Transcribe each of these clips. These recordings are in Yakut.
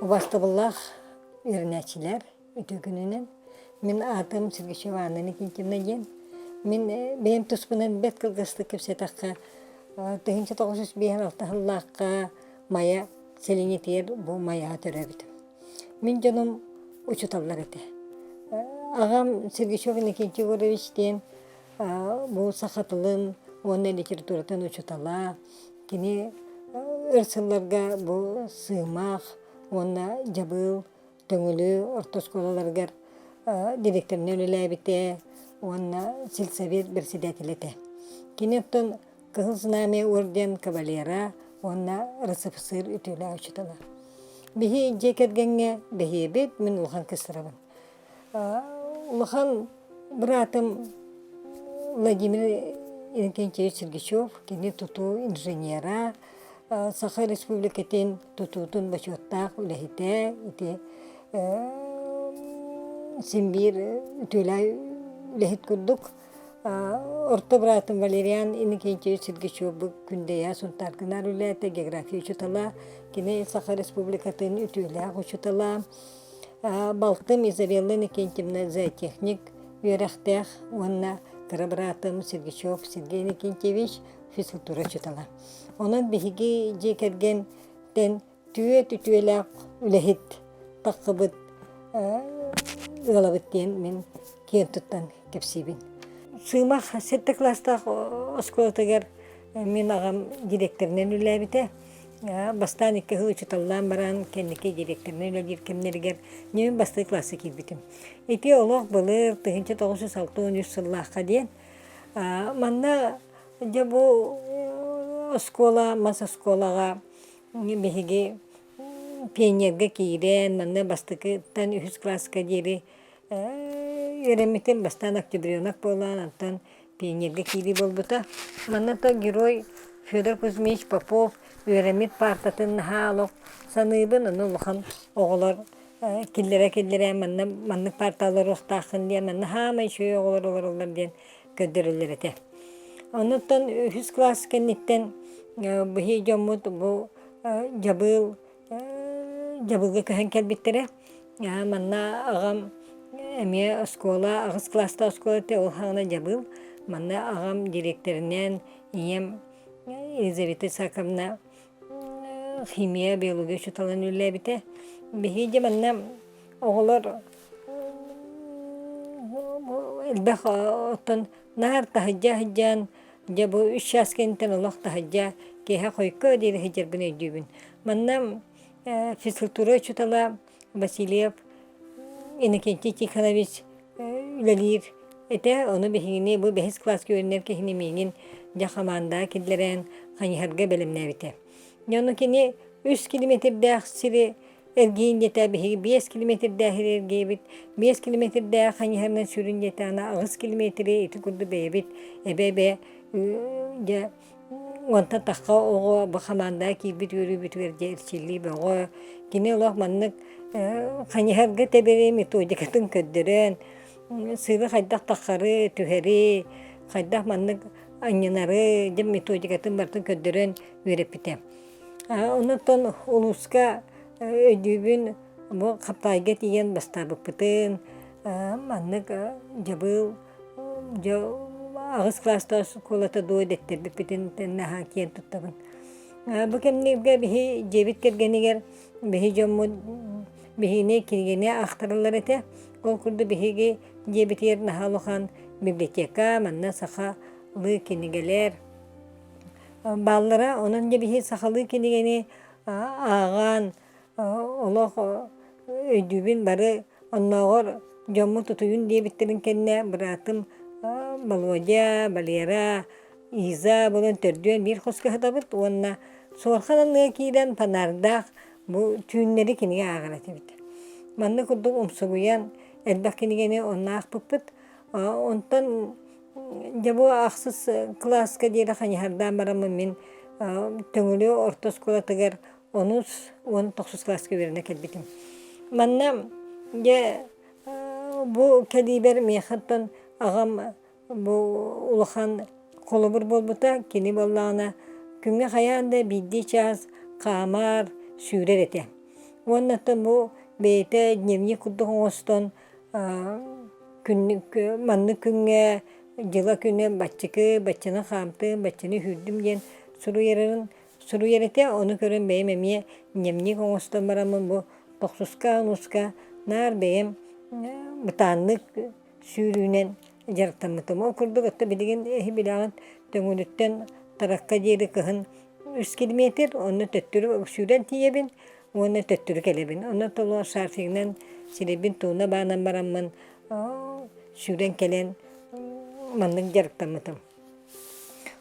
Убастабыллаах үөрэнээччилэр, үтүө күнүнэн. Мин аатым Сергучева Анна Никитична диэн. Мин бэйэм туспунан бэрт кылгастык кэпсэтэххэ, 1956 сыллаахха Майа сэлиэнньэтигэр бу Майаҕа төрөөбүтүм. Мин дьонум учууталлар этэ. Аҕам Сергучев Иннокентий Егорович диэн бу саха тылын уонна литературатын учуутала. Кини өр сылларга бу Сыымах уонна Дьабыыл Төҥүлү орто оскуолаларыгар директорынан үлэлээбитэ уонна сельсовет председателэ этэ. Кини оттон Кыһыл Знамя орден кавалера уонна РСФСР үтүөлээх учуутала. Биһи дьиэ кэргэҥҥэ бэһиэбит, мин улахан кыыстарабын. Улахан быраатым Владимир Иннокентьевич Сергачев, кини тутуу инженера, Саха Республикатын тутуутун бочуоттаах үлэһитэ, ити син биир үтүөлээх үлэһит курдук. Орто быраатым Валериан Иннокентьевич Сергачев Күндэйэ Сунтааргынаар үлээтэ, география учуутала, кини Саха Республикатын үтүөлээх учуутала. Балтым Изабелла Иннокентьевна зоотехник үөрэхтээх уонна кыра быраатым Сергачев Сергей Иннокентьевич физкультура учуутала. Онон биһиги дьиэ кэргэнтэн түөрт үтүөлээх үлэһит тахсыбыт ыалабыт диэн мин киэн туттан кэпсиибин. Сыымах сэттэ кылаастаах оскуолатыгар мин аҕам директорынан үлэлээбитэ. Бастаан икки сыл учууталлаан баран, кэнники директорынан үлэлиир кэмнэригэр мин бастакы кылааска киирбитим. Ити олох былыр 1963 сыллаахха диэн. Манна дьэ бу оскуола, мас оскуолаҕа биһиги пионерга киирэн, манна бастакыттан үһүс кылааска диэри үөрэммитим. Бастаан октябренок буолан, онтон пионерга киирии буолбута. Манна то герой Федор Кузьмич Попов үөрэммит паартатын наһаа олох саныыбын. Ону улахан оҕолор киллэрэ-киллэрэ манна маннык паарта олоруохтааххын диэн, манна хаамай үчүгэй оҕолор олороллор диэн көрдөрөллөр этэ. Онуттан үһүс кылаас кэнниттэн биһи дьоммут бу дьабыыл дьабыылга көһөн кэлбиттэрэ. Манна аҕам эмиэ оскуола аҕыс кылаастаах оскуола этэ, ол саҕана дьабыыл. Манна аҕам дириэктэринэн ийэм Елизавета Исааковна химия, биология учууталынан үлэлээбитэ. Биһиги дьэ манна оҕолор элбэх оттон наар таһырдьа сылдьан, дьэ бу үс чаас кэнниттэн олох таһырдьа киэһэ хойукка диэри сылдьарбын өйдүүбүн. Манна физкультура учуутала Васильев Иннокентий Тихонович үлэлиир этэ. Ону биһигини бу бэһис кылааска үөрэнэр киһини миигин дьэ хамаандаҕа киллэрэн хайыһарга бэлэмнээбитэ. Дьэ ону кини үс километрдээх сири эргийин диэтэ, биһиги 5 километрдээх сири эргийэбит, 5 километрдээх хайыһарынан сүрүн диэтэҕинэ 8 километри ити курдук бэйэбит эбэ-эбэ дьэ Уонтан тахха оҕо бу хамаандаҕа киирбит үөрүүбүтүгэр дьэ эрчиллии бөҕө. Кини олох маннык хайыһарга тэбэри методикатын көрдөрөн, сыыры хайдах таххары, түһэри, хайдах маннык анньынары дьэ методикатын барытын көрдөрөн үөрэппитэ. Онтон улууска өйдүүбүн бу Хаптаайга тиийэн бастаабыппытын, маннык дьабыыл Дьэ аҕыс кылаастаах оскуолата дуо дэттэрбиппитин наһаа киэн туттабын. Бу кэмнэргэ биһи дьиэбит кэргэнигэр биһи дьоммут биһигини кинигэни аахтараллар этэ. Ол курдук биһиги дьиэбитигэр наһаа улахан библиотека, манна сахалыы кинигэлэр бааллара. Онон дьэ биһи сахалыы кинигэни ааҕан олох өйдүүбүн бары Оннооҕор дьоммут утуйун диэбиттэрин кэннэ быраатым Володя, Валера, Иза буолан төрдүөн биир хоско сытабыт уонна суорҕан анныга киирэн фонардаах бу түүннэри кинигэ ааҕар этибит. Манна курдук умсугуйан элбэх кинигэни онно аахпыппыт. Онтон дьэ бу ахсыс кылааска диэри хайыһардаан бараммын мин Төҥүлү орто оскуолатыгар онус уон тохсус кылааска үөрэнэ кэлбитим. Манна дьэ бу кэлиибэр миэхэттэн аҕам бу улахан холобур буолбута. Кини буоллаҕына күҥҥэ хайаан да биирдии чаас хаамар, сүүрэр этэ. Уонна оттон бу бэйэтэ дневник курдук оҥостон күннүк маннык күҥҥэ дьыла күнэ баччыкы, баччаны хаамтым, баччаны сүүрдүм диэн суруйарын суруйар этэ. Ону көрөн бэйэм эмиэ дневник оҥостон бараммын бу тохсуска, онуска наар бэйэм бытааннык сүүрүүнэн дьарыктаммытым. Ол курдук өттө билигин эһи билэҕин Төҥүлүттэн Таракка диэри кыһын үс километр, онно төттөрү сүүрэн тиийэбин уонна төттөрү кэлэбин. Онно толуо шарфигынан сирэйбин тууна баанан бараммын сүүрэн кэлэн маннык дьарыктаммытым.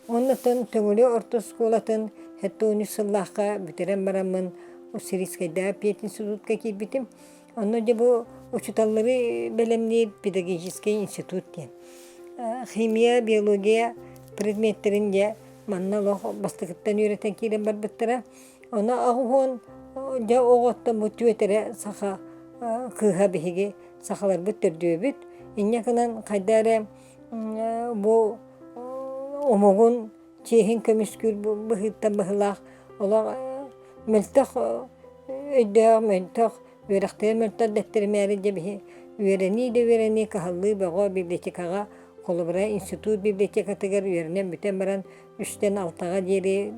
Оннуттан Төҥүлү орто оскуолатын 73 сыллаахха бүтэрэн бараммын Уссурийскайдааҕы пединститутка киирбитим. Онно дьэ бу учууталлары бэлэмниир педагогическай институт диэн. Химия, биология предметтэрин дьэ манна олох бастакыттан үөрэтэн киирэн барбыттара. Ону 80 дьэ оҕоттон бу түөрт эрэ саха кыыһа биһиги сахаларбыт төрдүөбүт. Инньэ гынан хайда эрэ бу омугун чиэһин көмүскүүр быһыыттан быһыылаах олох мөлтөх өйдөөх мөлтөх үөрэхтэрэ мөлтөх дэттэримээри дьэ биһи үөрэнии да үөрэнии кыһаллыы бөҕө библиотекаҕа холобура институт библиотекатыгар үөрэнэн бүтэн баран үстэн алтаҕа диэри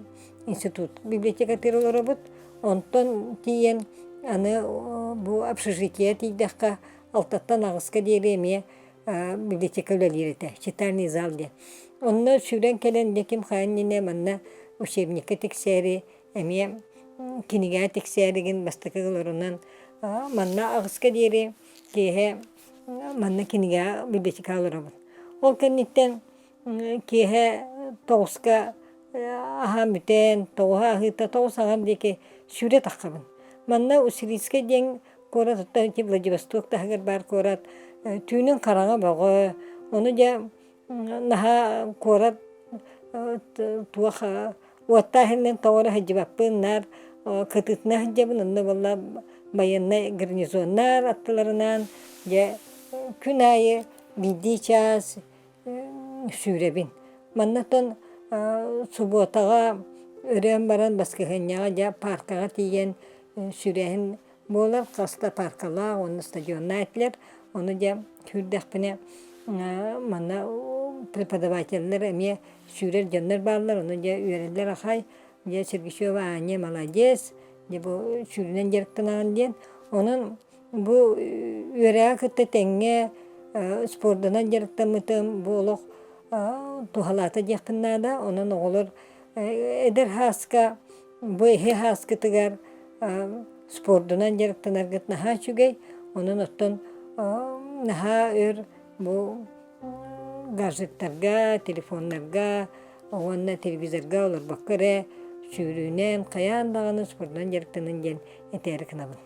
институт библиотекатыгар олоробут онтон тиийэн аны бу общежитие тиийдэххэ алтаттан аҕыска диэри эмиэ библиотека үлэлиир этэ, читальный зал диэн. Онно сүүрэн кэлэн дьэ ким хайа иннинэ манна учебникка тиксээри эмиэ кинигэҕэ тиксээригин бастакы олорунан манна аҕыска диэри киэһэ манна кинигэҕэ библиотекаҕа олоробут. Ол кэнниттэн киэһэ тоҕуска аһаан бүтэн, тоҕуһа аһыыта тоҕус аҥар диэки сүүрэ таххабын. Манна Уссурийскай диэн куорат оттон ити Владивосток таһыгар баар куорат түүнүн хараҥа бөҕө, ону дьэ наһаа куорат туох уоттаах иһинэн тоҕо эрэ сылдьыбаппын, наар кытыытына сылдьабын, онно буолла байыаннай гарнизоннар аттыларынан дьэ күн аайы биирдии чаас сүүрэбин. Манна оттон субуотаҕа өрөөн баран баскыһыанньаҕа дьэ пааркаҕа тиийэн сүүрээһин буолар. Хас да пааркалаах уонна стадионнаах этилэр. Ону дьэ сүүрдэхпинэ манна преподавателлэр эмиэ сүүрэр дьоннор бааллар. Ону дьэ үөрэллэр ахай. Дьэ Сергучева Аня молодец, дьэ бу сүүрүнэн дьарыктанаҕын диэн. Онон Бу үөрэҕи кытта тэҥҥэ спордунан дьарыктаммытым бу олох туһалаата диэхпин наада. Онон оҕолор эдэр һааска бу эһи һааскытыгар спордунан дьарыктанаргыт наһаа үчүгэй. Онон оттон наһаа өр бу гаджеттарга, телефоннарга уонна телевизорга олорбокко эрэ сүүрүүнэн хайаан даҕаны спордунан дьарыктанын диэн этээри гынабын.